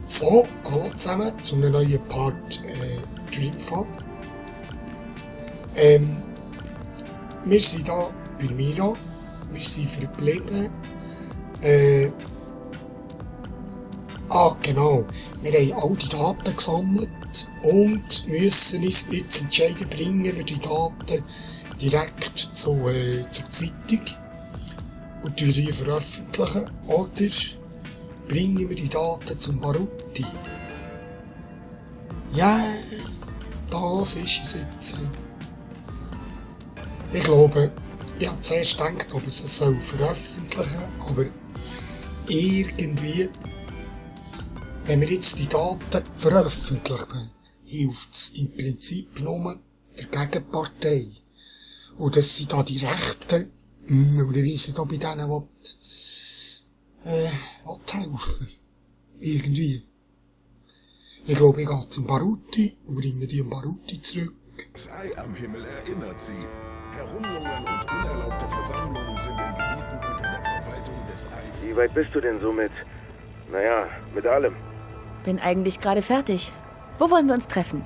So, hallo zusammen zu einem neuen Part Dreamfall. Wir sind hier bei Mira. Wir sind verblieben. Genau. Wir haben all die Daten gesammelt und müssen uns jetzt entscheiden, bringen wir die Daten direkt zur Zeitung und die veröffentlichen oder bringen wir die Daten zum Baruti. Ja, das ist es jetzt. Ich glaube, ich habe zuerst gedacht, ob ich es veröffentlichen soll, aber irgendwie, wenn wir jetzt die Daten veröffentlichen, hilft es im Prinzip nur der Gegenpartei. Und das sind da die Rechten, und ich weiss nicht, ob ich denen helfen. Irgendwie. Ich glaube, ich gehe zum Baruti und bringe die am Baruti zurück. Das Ei am Himmel erinnert sie. Herumlungern und unerlaubte Versammlungen sind in Gebieten unter der Verwaltung des Ei. Wie weit bist du denn so mit allem? Bin eigentlich gerade fertig. Wo wollen wir uns treffen?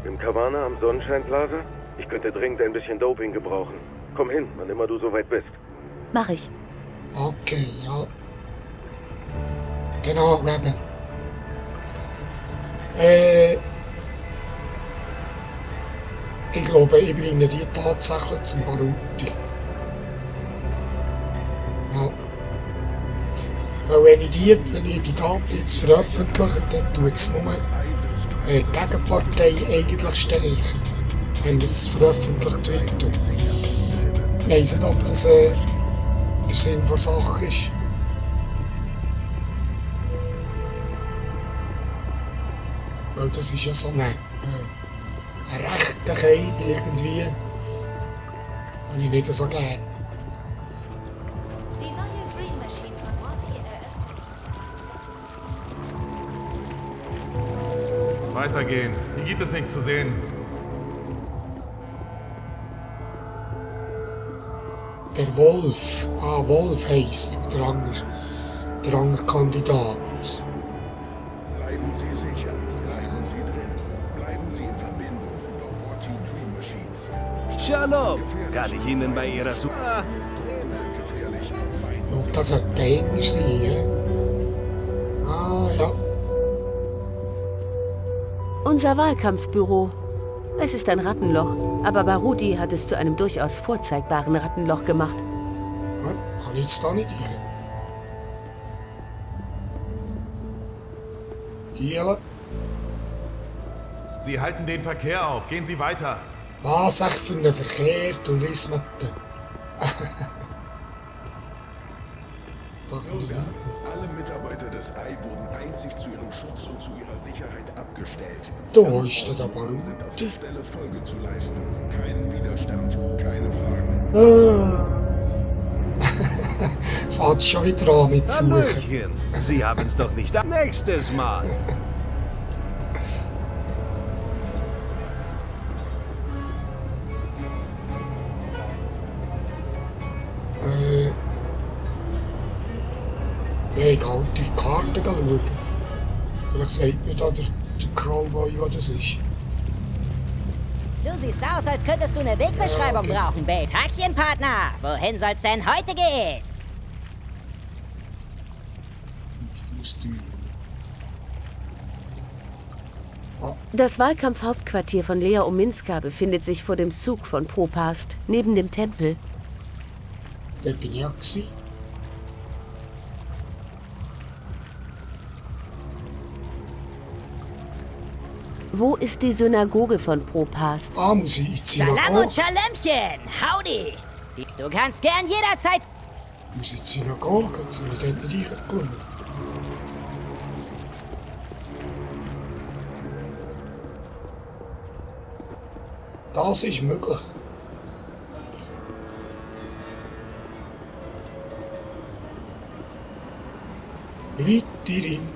Im Cabana am Sonnenscheinplaza? Ich könnte dringend ein bisschen Doping gebrauchen. Komm hin, wann immer du so weit bist. Mach ich. Okay, ja. Genau, eben. Ich glaube, ich bringe die tatsächlich zum Baruti. Ja. Weil wenn ich die Daten jetzt veröffentliche, dann tut es nur die Gegenpartei eigentlich stärken. Wenn das veröffentlicht wird. Ich weiss nicht, ob das der Sinn der Sache ist. Weil das ist ja so ein rechter Keim irgendwie. Habe ich nicht so gern. Die neue Dream Machine von Morty eröffnet. Weitergehen. Hier gibt es nichts zu sehen. Der Wolf. Wolf heisst der andere Kandidat. Bleiben Sie sicher, bleiben Sie drin, bleiben Sie in Verbindung über Morty Dream Machines. Shalom! Kann ich Ihnen bei Ihrer Suche... Leben sind gefährlich. Schau, das sollte enger sein, ja. Unser Wahlkampfbüro. Es ist ein Rattenloch, aber Baruti hat es zu einem durchaus vorzeigbaren Rattenloch gemacht. Ja, kann ich jetzt da nicht rein. Giele. Sie halten den Verkehr auf. Gehen Sie weiter. Was echt für einen Verkehr, du Lismette. Da kann ich Bürger, nicht. alle Mitarbeiter des Ei wurden einzig zu ihrem Schutz und zu ihrer Sicherheit abgestellt. Da ist der Alle sind auf Baruti. der Stelle Folge zu leisten. Keinen Widerstand, keine Fragen. Fahrt schon wieder an mit Suchen. Hallöchen! Sie haben es doch nicht... Nächstes Mal! Ja, ich gehe halt auf die Karte schauen. Vielleicht sagt mir da der Crowboy, was das ist. Du siehst aus, als könntest du eine Wegbeschreibung Ja, okay. brauchen, Bild. Hackchenpartner, wohin soll's denn heute gehen? Das Wahlkampfhauptquartier von Lea Ominska befindet sich vor dem Zug von Propast, neben dem Tempel. Dort bin ich ja gewesen. Wo ist die Synagoge von Propast? Muss ich in die Salam Synagoge? und Schalömchen, howdy! Du kannst gern jederzeit... Muss ich in die Synagoge? Jetzt sind wir dort nicht reingeschaut. Das ist möglich. Weiterhin.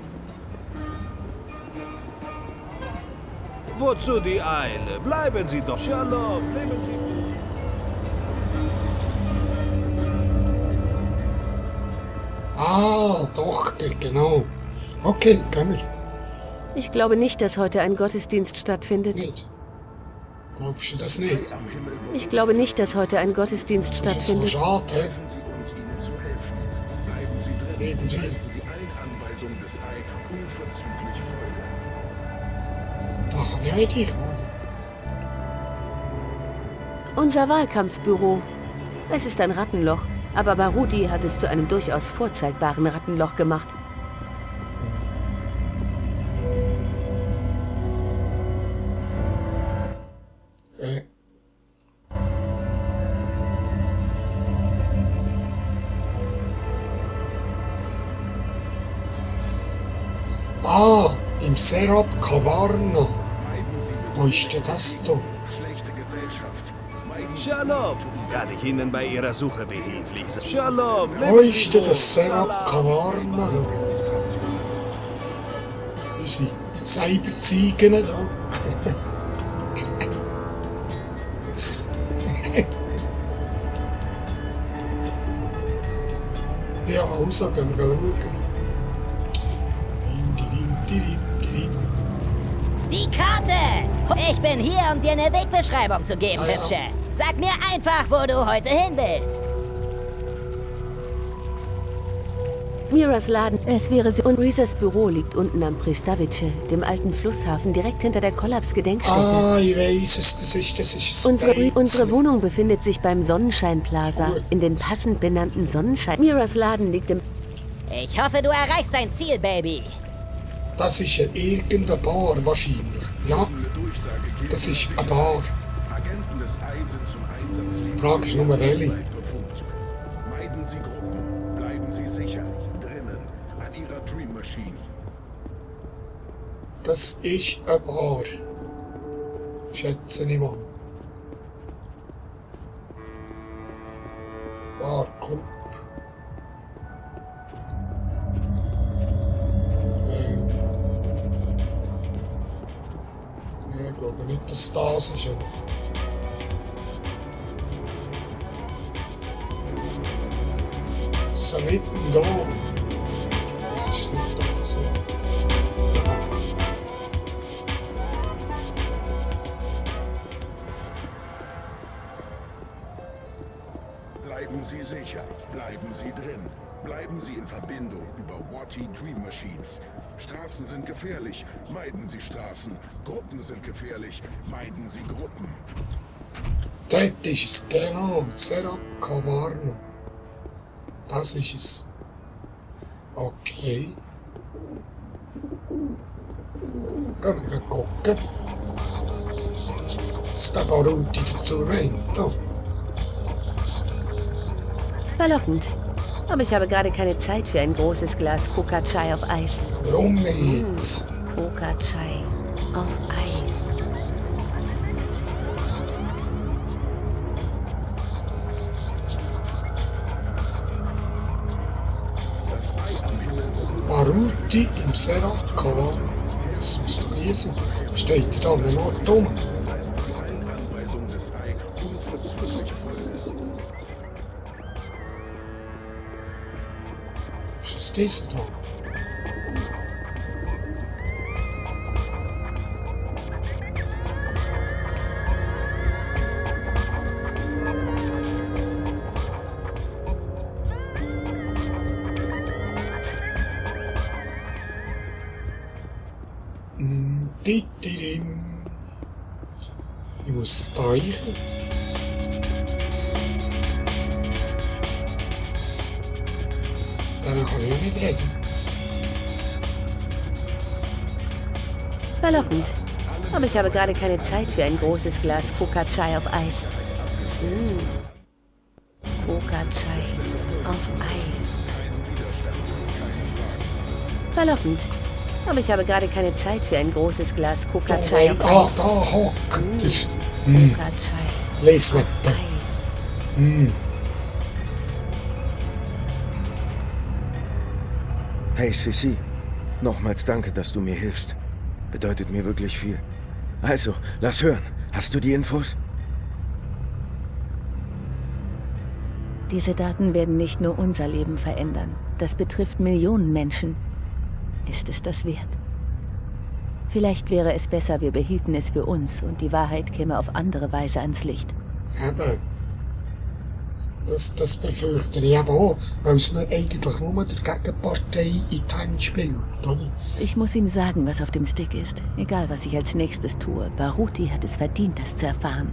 Wozu die Eile? Bleiben Sie doch. Shalom, leben Sie gut. Ah, doch, genau. Okay, gehen wir. Ich glaube nicht, dass heute ein Gottesdienst stattfindet. Nicht? Glaubst du das nicht? Ich glaube nicht, dass heute ein Gottesdienst Das ist so stattfindet. schade. hä? Helfen Sie uns, ihnen zu helfen. Bleiben Sie drin. Irgendwie. Leisten Sie allen Anweisungen des Ei unverzüglich Folge. Da kann ich nicht einkommen. Unser Wahlkampfbüro. Es ist ein Rattenloch, aber Barudi hat es zu einem durchaus vorzeigbaren Rattenloch gemacht. Im Serap Kavarna. Meiden Sie Wo ist denn das da? schlechte Gesellschaft. Meiden Sie Shalom. Kann ich Ihnen bei Ihrer Suche behilflich sein? Shalom. Wo ist denn das Serap Kavarna da? Unsere Cyberziegen da. Ja, also gehen wir schauen. Die Karte! Ich bin hier, um dir eine Wegbeschreibung zu geben, Ah, ja. Hübsche. Sag mir einfach, wo du heute hin willst. Miras Laden. Es wäre sie. Und Reesers Büro liegt unten am Pristavice, dem alten Flusshafen, direkt hinter der Kollaps-Gedenkstätte. Ah, ich weiss es, das ist ein Unsere Wohnung befindet sich beim Sonnenschein Plaza, Gut. in den passend benannten Sonnenschein. Miras Laden liegt im... Ich hoffe, du erreichst dein Ziel, Baby. Das ist ja irgendeine Bar wahrscheinlich. Ja, eine Durchsage geben. das ist eine Bar. Agenten des Ei sind zum Einsatz. Die Frage ist nur, welche. Befugt. Meiden Sie Gruppen. Bleiben Sie sicher. Drinnen. An Ihrer Dream Machine. Das ist eine Bar. Schätze ich mal. Barclub. Ich glaube nicht, dass das ist. Aber so mitten da. Das ist nicht da. So. Ja. Bleiben Sie sicher. Bleiben Sie drin. Bleiben Sie in Verbindung über Watty Dream Machines. Straßen sind gefährlich. Meiden Sie Straßen. Gruppen sind gefährlich. Meiden Sie Gruppen. Dort ist es, genau. Serap Kavarna. Das ist es. Okay. Gehen wir gucken. Was der Baruti dazu meint. Oh. Verlockend. Aber ich habe gerade keine Zeit für ein großes Glas Coca-Chai auf Eis. Warum nicht? Coca-Chai auf Eis. Das Ei am Himmel. Baruti im Serap Kavarna. Das muss doch hier sein. Steht da am Ort rum? Leisten Sie allen Anweisungen des Ei unverzüglich Folge. Was ist das da? Titirim. Ich muss teichen. Dann kann ich ja nicht reden. Verlockend. Aber ich habe gerade keine Zeit für ein großes Glas Coca-Chai auf Eis. Coca-Chai auf Eis. Verlockend. Aber ich habe gerade keine Zeit für ein großes Glas Coca-Chai auf Eis. Da hockt er. Coca-Chai Lies mit auf dir. Eis. Hey Sissi, nochmals danke, dass du mir hilfst. Bedeutet mir wirklich viel. Also, lass hören. Hast du die Infos? Diese Daten werden nicht nur unser Leben verändern. Das betrifft Millionen Menschen. Ist es das wert? Vielleicht wäre es besser, wir behielten es für uns und die Wahrheit käme auf andere Weise ans Licht. Eben. Das befürchte ich eben auch, weil es eigentlich nur der Gegenpartei in die Hände spielt, oder? Ich muss ihm sagen, was auf dem Stick ist. Egal, was ich als nächstes tue. Baruti hat es verdient, das zu erfahren.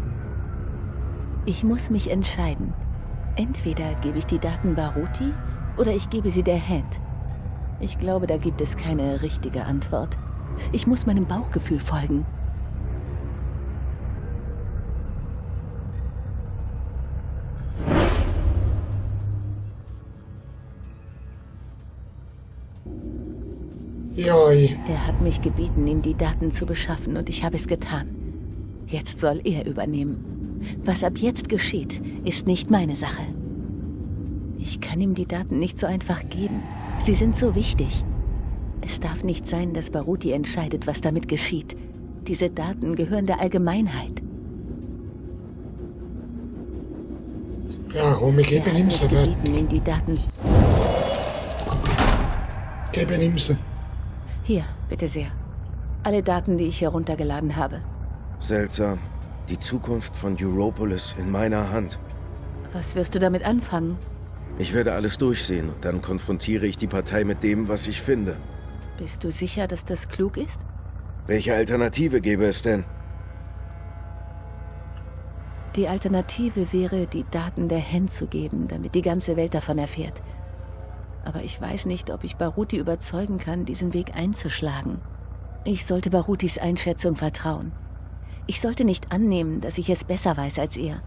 Ich muss mich entscheiden. Entweder gebe ich die Daten Baruti oder ich gebe sie der Hand. Ich glaube, da gibt es keine richtige Antwort. Ich muss meinem Bauchgefühl folgen. Ja, Er hat mich gebeten, ihm die Daten zu beschaffen und ich habe es getan. Jetzt soll er übernehmen. Was ab jetzt geschieht, ist nicht meine Sache. Ich kann ihm die Daten nicht so einfach geben. Sie sind so wichtig. Es darf nicht sein, dass Baruti entscheidet, was damit geschieht. Diese Daten gehören der Allgemeinheit. ja, komm, wir geben ihm sie weg. gebeten, ihm die Daten... Geben ihm sie. Hier, bitte sehr. Alle Daten, die ich heruntergeladen habe. Seltsam. Die Zukunft von Europolis in meiner Hand. Was wirst du damit anfangen? Ich werde alles durchsehen und dann konfrontiere ich die Partei mit dem, was ich finde. Bist du sicher, dass das klug ist? Welche Alternative gäbe es denn? Die Alternative wäre, die Daten der Hand zu geben, damit die ganze Welt davon erfährt. Aber ich weiß nicht, ob ich Baruti überzeugen kann, diesen Weg einzuschlagen. Ich sollte Barutis Einschätzung vertrauen. Ich sollte nicht annehmen, dass ich es besser weiß als er.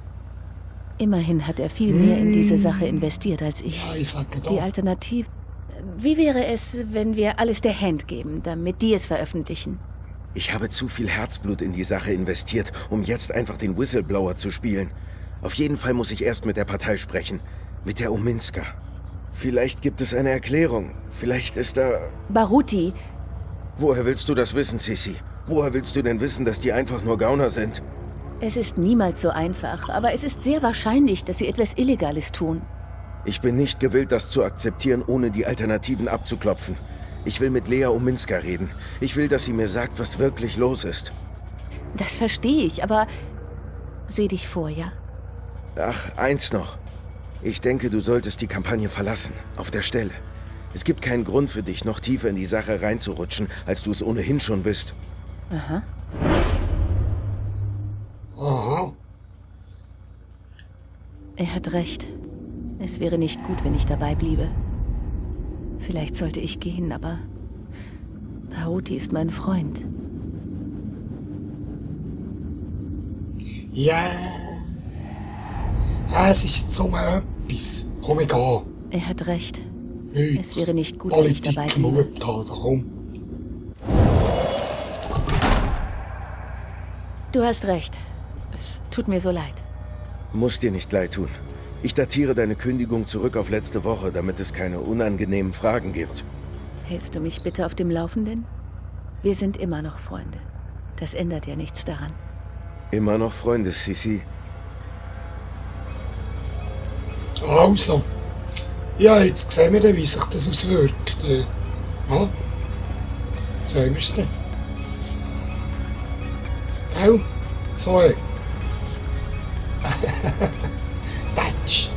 Immerhin hat er viel mehr in diese Sache investiert als ich. Ja, ich sage doch. Die Alternative... Wie wäre es, wenn wir alles der Hand geben, damit die es veröffentlichen? Ich habe zu viel Herzblut in die Sache investiert, um jetzt einfach den Whistleblower zu spielen. Auf jeden Fall muss ich erst mit der Partei sprechen. Mit der Ominska. Vielleicht gibt es eine Erklärung. Vielleicht ist da... Baruti, Woher willst du das wissen, Sissi? Woher willst du denn wissen, dass die einfach nur Gauner sind? es ist niemals so einfach, aber es ist sehr wahrscheinlich, dass sie etwas Illegales tun. Ich bin nicht gewillt, das zu akzeptieren, ohne die Alternativen abzuklopfen. Ich will mit Lea Ominska reden. Ich will, dass sie mir sagt, was wirklich los ist. Das verstehe ich, aber seh dich vor, ja? Ach, eins noch. Ich denke, du solltest die Kampagne verlassen. Auf der Stelle. Es gibt keinen Grund für dich, noch tiefer in die Sache reinzurutschen, als du es ohnehin schon bist. Aha. Aha. Er hat recht. Es wäre nicht gut, wenn ich dabei bliebe. Vielleicht sollte ich gehen, aber Baruti ist mein Freund. Ja. Es ist jetzt so etwas. Komm, ich gehe. Er hat recht. Nichts. Es wäre nicht gut, wenn ich dabei Politik bliebe. Mut haben, komm. Du hast recht. Es tut mir so leid. Muss dir nicht leid tun. Ich datiere deine Kündigung zurück auf letzte Woche, damit es keine unangenehmen Fragen gibt. Hältst du mich bitte auf dem Laufenden? Wir sind immer noch Freunde. Das ändert ja nichts daran. Immer noch Freunde, Sissi. Also. Ja, jetzt sehen wir dann, wie sich das auswirkt. Ja. Sehen wir es dann. Gell? So, Tatsch.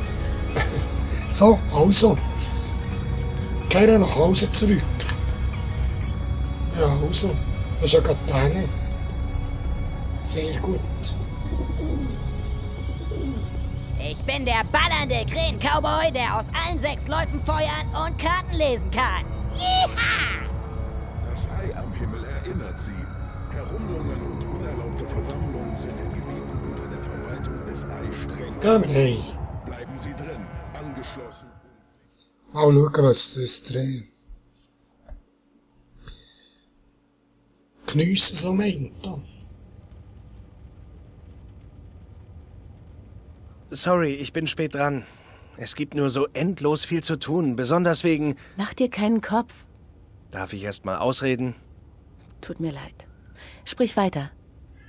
So, also. Kehren nach Hause zurück. Ja, also. Das ist ja gerade deine. Sehr gut. Ich bin der ballernde Krähen-Cowboy, der aus allen 6 Läufen feuern und Karten lesen kann. Jeha! Das Ei am Himmel erinnert sie. Herumlungen und unerlaubte Versammlungen sind in Gebieten unter der Verwaltung des Ei streng. Gehen wir rein. Bleiben Sie drin, angeschlossen. Mal schauen, was das dreht. Geniessen so meint. Sorry, ich bin spät dran. Es gibt nur so endlos viel zu tun, besonders wegen... Mach dir keinen Kopf. Darf ich erst mal ausreden? Tut mir leid. Sprich weiter.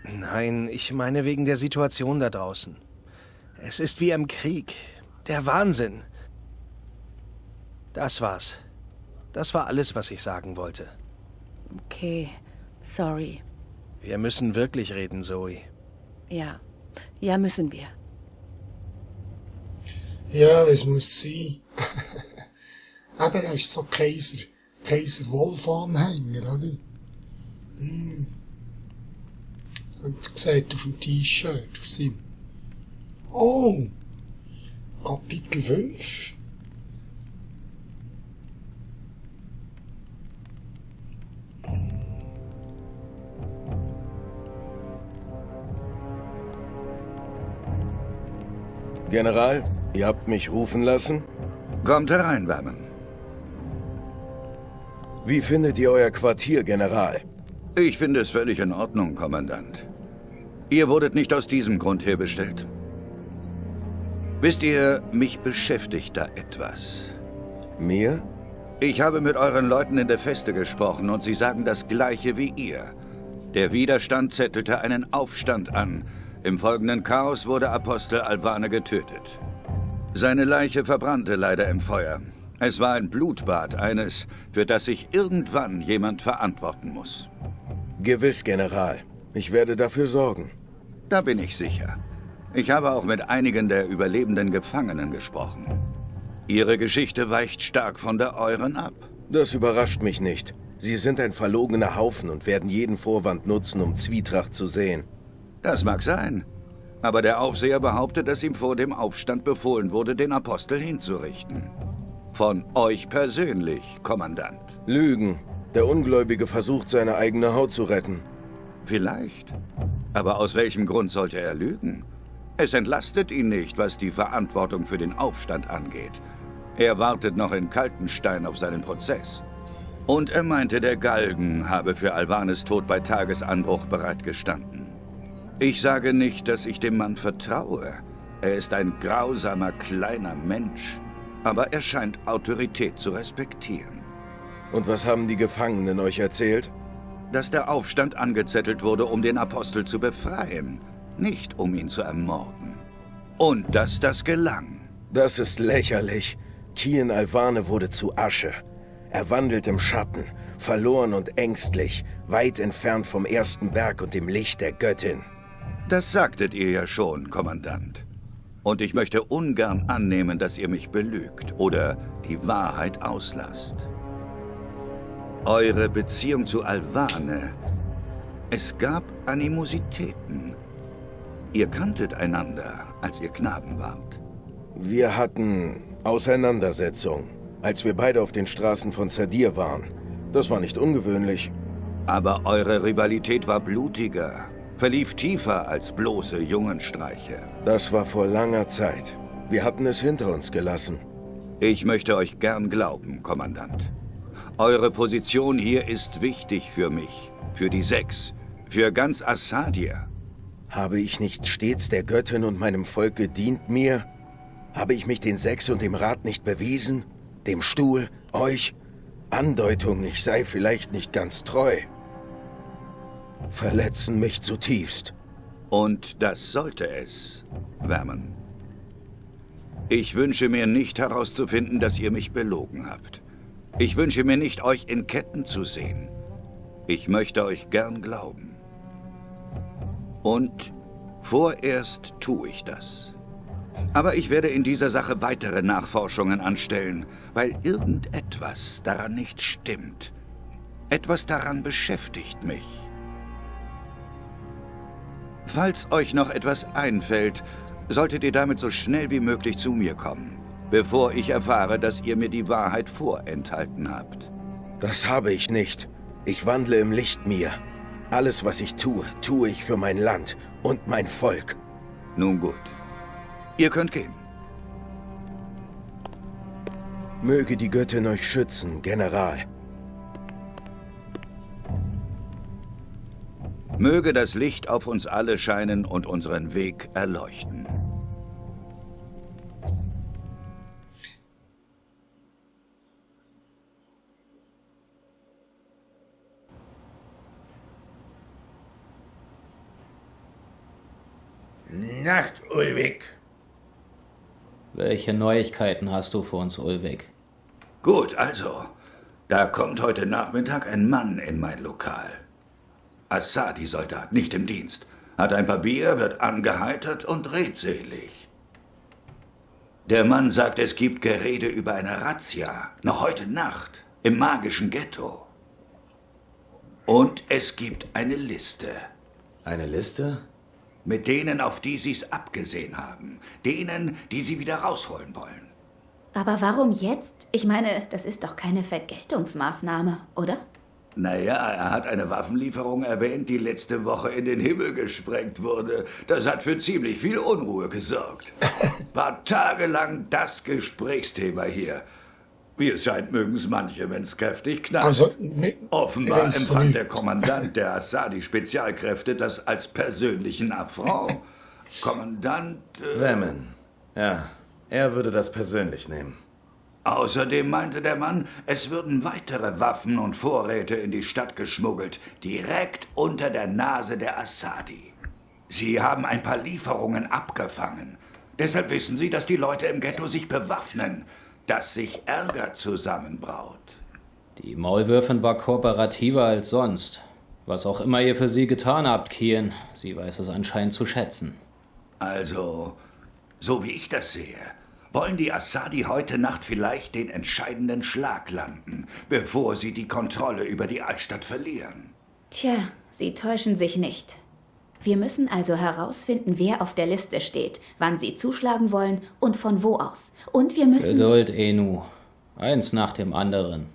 Nein, ich meine wegen der Situation da draußen. Es ist wie im Krieg. Der Wahnsinn. Das war's. Das war alles, was ich sagen wollte. Okay. Sorry. Wir müssen wirklich reden, Zoe. Ja. Ja, müssen wir. Ja, es muss sein. Eben, er ist so Kaiser Wolf-Anhänger, oder? Und gesagt auf dem T-Shirt, auf seinem. Oh! Kapitel 5. General, ihr habt mich rufen lassen? Kommt herein, Verman. Wie findet ihr euer Quartier, General? Ich finde es völlig in Ordnung, Kommandant. Ihr wurdet nicht aus diesem Grund herbestellt. Wisst ihr, mich beschäftigt da etwas. Mir? Ich habe mit euren Leuten in der Feste gesprochen und sie sagen das Gleiche wie ihr. Der Widerstand zettelte einen Aufstand an. Im folgenden Chaos wurde Apostel Alvane getötet. Seine Leiche verbrannte leider im Feuer. Es war ein Blutbad, eines, für das sich irgendwann jemand verantworten muss. Gewiss, General. Ich werde dafür sorgen. Da bin ich sicher. Ich habe auch mit einigen der überlebenden Gefangenen gesprochen. Ihre Geschichte weicht stark von der euren ab. Das überrascht mich nicht. Sie sind ein verlogener Haufen und werden jeden Vorwand nutzen, um Zwietracht zu säen. Das mag sein. Aber der Aufseher behauptet, dass ihm vor dem Aufstand befohlen wurde, den Apostel hinzurichten. Von euch persönlich, Kommandant. Lügen. Der Ungläubige versucht, seine eigene Haut zu retten. Vielleicht. Aber aus welchem Grund sollte er lügen? Es entlastet ihn nicht, was die Verantwortung für den Aufstand angeht. Er wartet noch in Kaltenstein auf seinen Prozess. Und er meinte, der Galgen habe für Alvanes Tod bei Tagesanbruch bereitgestanden. Ich sage nicht, dass ich dem Mann vertraue. Er ist ein grausamer, kleiner Mensch. Aber er scheint Autorität zu respektieren. Und was haben die Gefangenen euch erzählt? Dass der Aufstand angezettelt wurde, um den Apostel zu befreien, nicht um ihn zu ermorden. Und dass das gelang. Das ist lächerlich. Kian Alvane wurde zu Asche. Er wandelt im Schatten, verloren und ängstlich, weit entfernt vom ersten Berg und dem Licht der Göttin. Das sagtet ihr ja schon, Kommandant. Und ich möchte ungern annehmen, dass ihr mich belügt oder die Wahrheit auslasst. Eure Beziehung zu Alvane. Es gab Animositäten. Ihr kanntet einander, als ihr Knaben wart. Wir hatten Auseinandersetzung, als wir beide auf den Straßen von Sadir waren. Das war nicht ungewöhnlich. Aber eure Rivalität war blutiger, verlief tiefer als bloße Jungenstreiche. Das war vor langer Zeit. Wir hatten es hinter uns gelassen. Ich möchte euch gern glauben, Kommandant. Eure Position hier ist wichtig für mich, für die Sechs, für ganz Assadir. Habe ich nicht stets der Göttin und meinem Volk gedient, mir? Habe ich mich den Sechs und dem Rat nicht bewiesen? Dem Stuhl, euch? Andeutung, ich sei vielleicht nicht ganz treu. Verletzen mich zutiefst. Und das sollte es, Verman. Ich wünsche mir nicht herauszufinden, dass ihr mich belogen habt. Ich wünsche mir nicht, euch in Ketten zu sehen. Ich möchte euch gern glauben. Und vorerst tue ich das. Aber ich werde in dieser Sache weitere Nachforschungen anstellen, weil irgendetwas daran nicht stimmt. Etwas daran beschäftigt mich. Falls euch noch etwas einfällt, solltet ihr damit so schnell wie möglich zu mir kommen, bevor ich erfahre, dass ihr mir die Wahrheit vorenthalten habt. Das habe ich nicht. Ich wandle im Licht mir. Alles, was ich tue, tue ich für mein Land und mein Volk. Nun gut. Ihr könnt gehen. Möge die Göttin euch schützen, General. Möge das Licht auf uns alle scheinen und unseren Weg erleuchten. Nacht, Ulvik. Welche Neuigkeiten hast du für uns, Ulvik? Gut, also. Da kommt heute Nachmittag ein Mann in mein Lokal. Assadi-Soldat, nicht im Dienst. Hat ein paar Bier, wird angeheitert und redselig. Der Mann sagt, es gibt Gerede über eine Razzia, noch heute Nacht, im magischen Ghetto. Und es gibt eine Liste. Eine Liste? Mit denen, auf die Sie's abgesehen haben. Denen, die Sie wieder rausholen wollen. Aber warum jetzt? Ich meine, das ist doch keine Vergeltungsmaßnahme, oder? Naja, er hat eine Waffenlieferung erwähnt, die letzte Woche in den Himmel gesprengt wurde. Das hat für ziemlich viel Unruhe gesorgt. War tagelang das Gesprächsthema hier. Wie es scheint, mögen's manche, wenn's kräftig knallt. Also, offenbar empfand der Kommandant der Assadi-Spezialkräfte das als persönlichen Affront. Kommandant... Wemmen. Ja, er würde das persönlich nehmen. Außerdem meinte der Mann, es würden weitere Waffen und Vorräte in die Stadt geschmuggelt, direkt unter der Nase der Assadi. Sie haben ein paar Lieferungen abgefangen. Deshalb wissen Sie, dass die Leute im Ghetto sich bewaffnen, dass sich Ärger zusammenbraut. Die Maulwürfin war kooperativer als sonst. Was auch immer ihr für sie getan habt, Kian, sie weiß es anscheinend zu schätzen. Also, so wie ich das sehe, wollen die Assadi heute Nacht vielleicht den entscheidenden Schlag landen, bevor sie die Kontrolle über die Altstadt verlieren. Tja, sie täuschen sich nicht. Wir müssen also herausfinden, wer auf der Liste steht, wann sie zuschlagen wollen und von wo aus. Und wir müssen... Geduld, Enu. Eins nach dem anderen.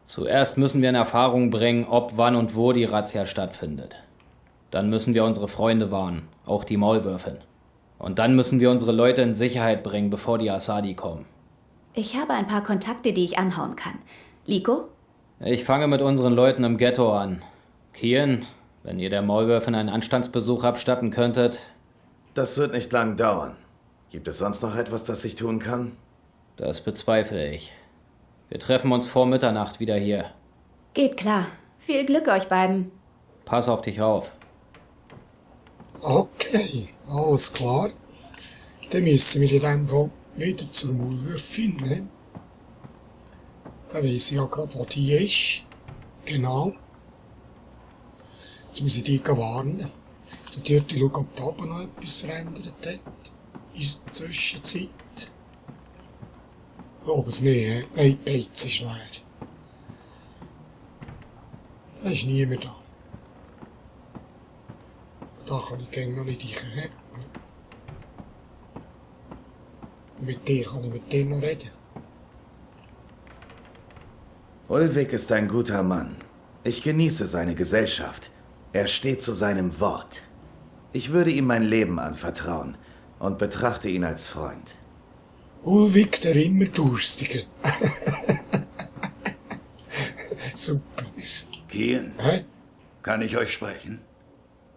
Zuerst müssen wir in Erfahrung bringen, ob, wann und wo die Razzia stattfindet. Dann müssen wir unsere Freunde warnen, auch die Maulwürfin. Und dann müssen wir unsere Leute in Sicherheit bringen, bevor die Assadi kommen. Ich habe ein paar Kontakte, die ich anhauen kann. Liko? Ich fange mit unseren Leuten im Ghetto an. Kian, wenn ihr der Maulwürfin einen Anstandsbesuch abstatten könntet... Das wird nicht lang dauern. Gibt es sonst noch etwas, das ich tun kann? Das bezweifle ich. Wir treffen uns vor Mitternacht wieder hier. Geht klar. Viel Glück euch beiden. Pass auf dich auf. Okay, alles klar. Dann müssen wir in dem Fall wieder zur Maulwürfin, ne? Da weiss ich ja gerade, wo die ist. Genau. Jetzt muss ich die warnen. Also dort schauen, ob da oben noch etwas verändert hat. In der Zwischenzeit. Ich glaube es nicht, nein, die Beiz ist leer. Da ist niemand da. Da kann ich gäng noch nicht rein. Mit dir kann ich mit dir noch reden. Ulvik ist ein guter Mann. Ich genieße seine Gesellschaft. Er steht zu seinem Wort. Ich würde ihm mein Leben anvertrauen und betrachte ihn als Freund. Ulvik, der immer Durstige. Super. Kian, kann ich euch sprechen?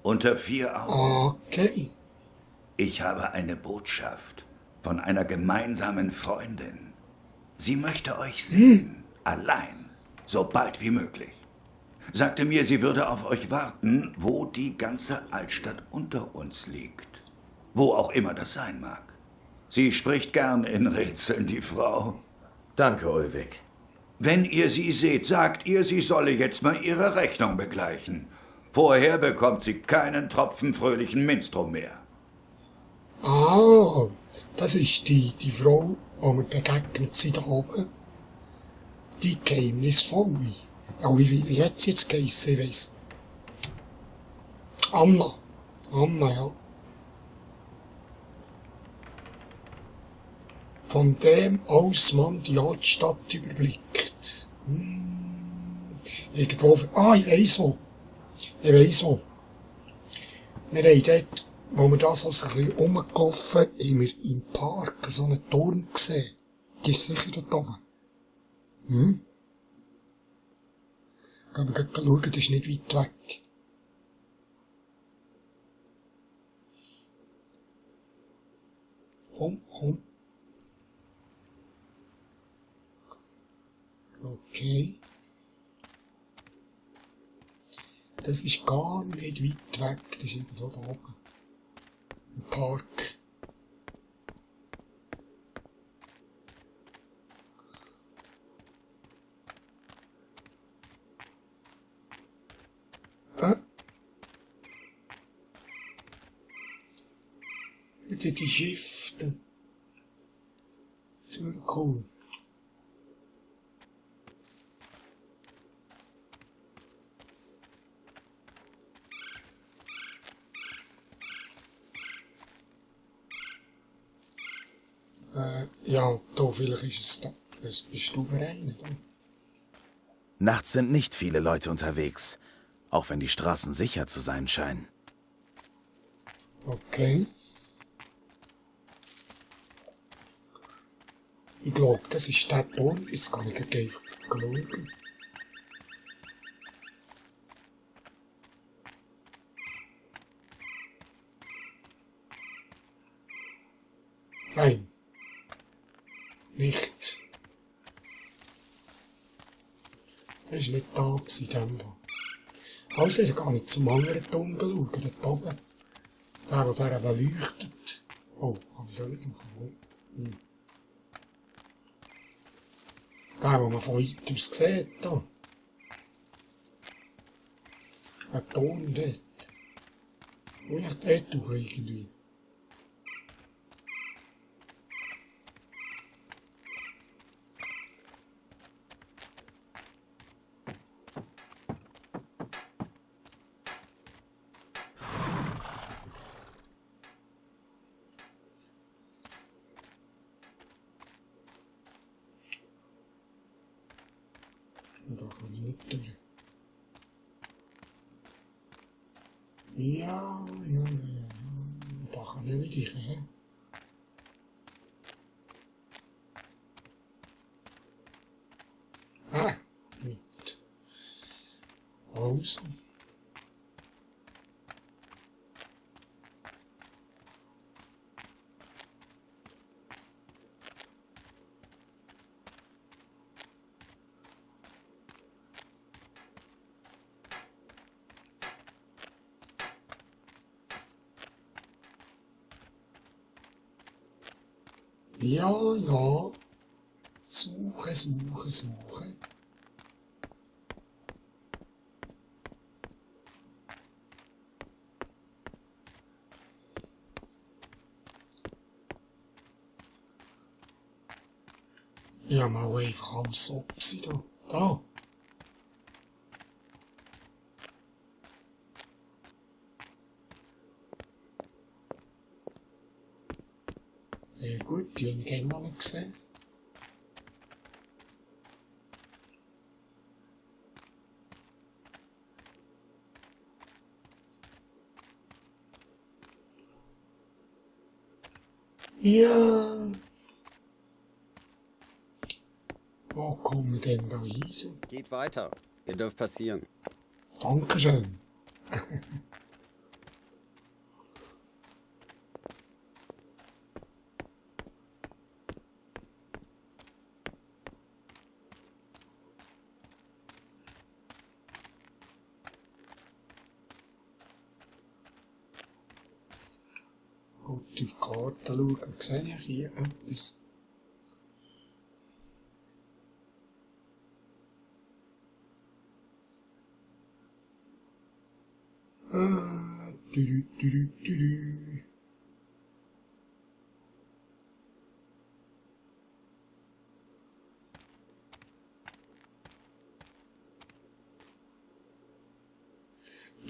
Unter 4 Augen. Okay. Ich habe eine Botschaft von einer gemeinsamen Freundin. Sie möchte euch sehen, allein, so bald wie möglich. Sagte mir, sie würde auf euch warten, wo die ganze Altstadt unter uns liegt. Wo auch immer das sein mag. Sie spricht gern in Rätseln, die Frau. Danke, Ulvik. Wenn ihr sie seht, sagt ihr, sie solle jetzt mal ihre Rechnung begleichen. Vorher bekommt sie keinen Tropfen fröhlichen Minstrum mehr. Ah, das ist die Frau, die mir begegnet sind da oben. Die geheimnisvolle. Ja, wie hat sie jetzt geheissen, ich weiss. Anna. Anna, ja. Von dem aus man die Altstadt überblickt. Irgendwo... ich weiss wo. Ich weiss wo. Wir haben dort, wo wir das also ein bisschen rumgelaufen, haben wir im Park so einen Turm gesehen. Die ist sicher dort oben. Gehen wir gleich schauen, das ist nicht weit weg. Komm. Okay. Das ist gar nicht weit weg, das ist irgendwo da oben. Im Park. wieder die Schiffe. So cool. Ja, da vielleicht ist es da. Was bist du für einen da? Nachts sind nicht viele Leute unterwegs, auch wenn die Straßen sicher zu sein scheinen. Okay. Ich glaube, das ist der Turm. Jetzt kann ich einfach schauen. Nein. Nicht. Das war nicht da in dem Fall. Also, ich kann nicht zum anderen Turm schauen, dort oben. Der leuchtet. Oh, kann ich da nicht machen? Der, den man von weitem aus sieht, da. Ein Turm dort. Und ich dort auch irgendwie. Da kann ich nicht durch. Ja. Da kann ich nicht durch, hä? Ah, nicht. Also. Ja. Suche. Ja, mal einfach alles ob sie da. Da. Ja gut, die habe ich gerne noch nicht gesehen. Ja. Wo kommen wir denn da hin? Geht weiter. Ihr dürft passieren. Dankeschön. Gut, auf die Karte schauen, sehe ich hier etwas.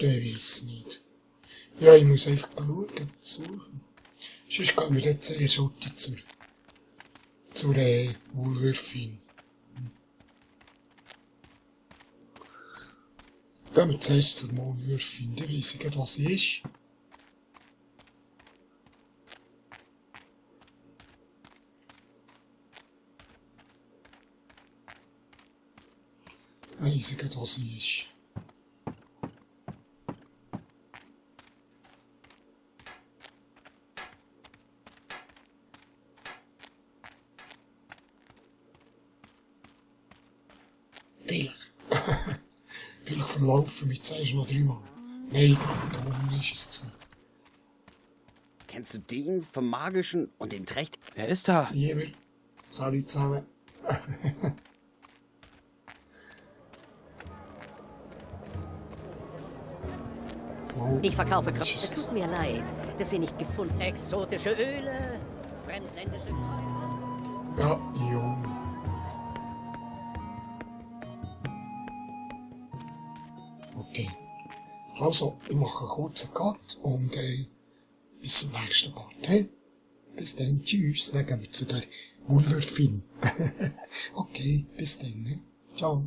Der weiss nicht. Ja, ich muss einfach schauen, suchen. Sonst gehen wir jetzt zuerst zur Wohlwürfin. Gehen wir zuerst zur Wohlwürfin, dann weiss ich, was sie ist. Dann weiss ich, was sie ist. Vielleicht verlaufen wir jetzt erst noch 3 Mal. Nein, ich glaube, da oben ist es gewesen. Kennst du den vom Magischen und den Trächtigen? Wer ist da? Jemand. Salut zusammen. Jo. Ich verkaufe Kräuter. Tschüss. Es tut mir leid, dass ihr nicht gefunden. Exotische Öle, fremdländische Kräuter. Ja, jo. Okay. Also, ich mache einen kurzen Cut und bis zum nächsten Mal. Bis dann, tschüss. Dann gehen wir zu der Wolverfin. Okay, bis dann. Ciao.